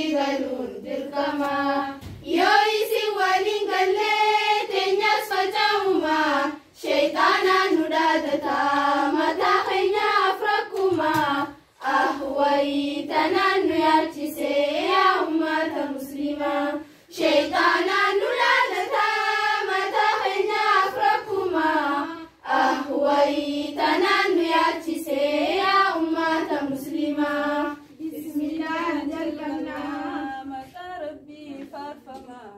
Galuun dirqama yoo isin waliin gallee teenyas faca'uma, sheeyxaanaan nu dhaadata, mataa keenyaaf rakkuma. Ah, wayii tanaan nu yaachise yaa ummata muslimaa. Sheeyxaanaan nu dhaadata, mataa keenyaaf rakkuma. Ah, wayii tanaan nu yaachise yaa ummata muslimaa. Bismillah jalqabnaa. Maqaa Rabbii faarfamaa,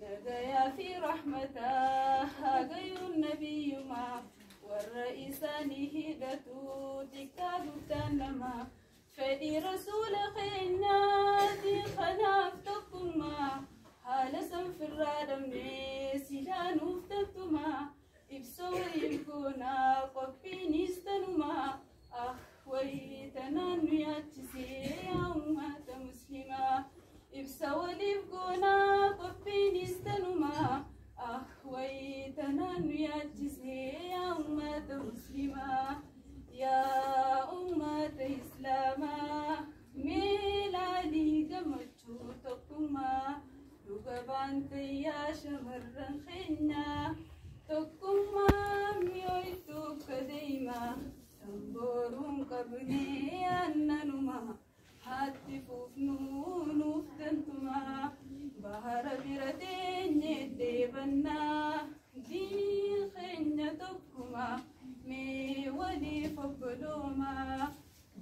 nagayaa fi rahmataa hagayuun nabiyyumaa, warra isaanii hidhatu xiqqaa guddaan namaa. Fedhii rasuula keenyaati kanaaf tokkummaa, haala sanfirraa dhabnee silaa nuuf tattumaa. Ibsa waliif goonaa, qophiinis tanumaa. Ah, wayii tanaan nu yaachisee yaa ummata muslimaa. Ibsa waliif goonaa, qophiinis tanumaa. Ah, wayii tanaan nu yaachisee yaa ummata muslimaa. Yaa ummata islaamaa, meelaalii gammachuu tokkummaa dhuga baante yaa shamarran keenyaa. Tokkummaa mi'ooytuu akka deemaa tambooruun qabnee aannanuma haatti fuufnuu nuuf dantumaa. Bahara bira teenye deebannaa, diin keenya tokkuma, mee waliif obboloomaa.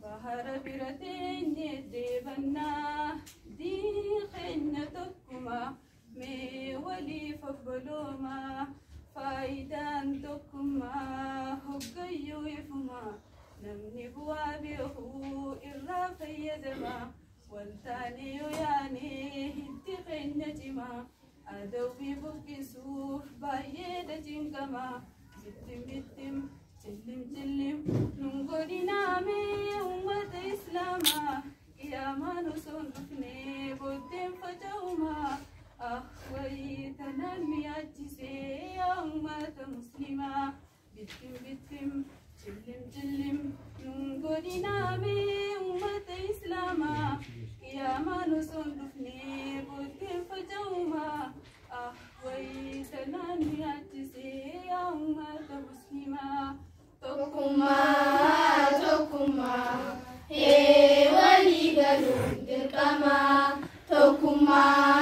Bahara bira teenye deebannaa, diin keenya tokkuma, mee waliif obboloomaa. Faayidaan tokkummaa hoggayyuu ifuma, namni bu'aa beekuu irraa fayyadama. Waltaanee yoo yaane hiddi keenya cima, adawwii buqqisuuf baay'eedha cinqama. Bittim bittim, cillim cillim nun godhinaame ummata islaamaa. Qiyaamaan osoo hin dhufne booddeen faca'uma. Ah, wayii tanaan nu yaachisee yaa ummata muslimaa. Bittim bittim, cillim cillim nun godhinaame ummata islaamaa. Qiyaamaan osoo hin dhufne booddeen faca'uma. Ah, wayii tanaan nu yaachisee yaa ummata muslimaa. Tokkummaa, tokkummaa, hee walii galuun dirqama. Tokkummaa.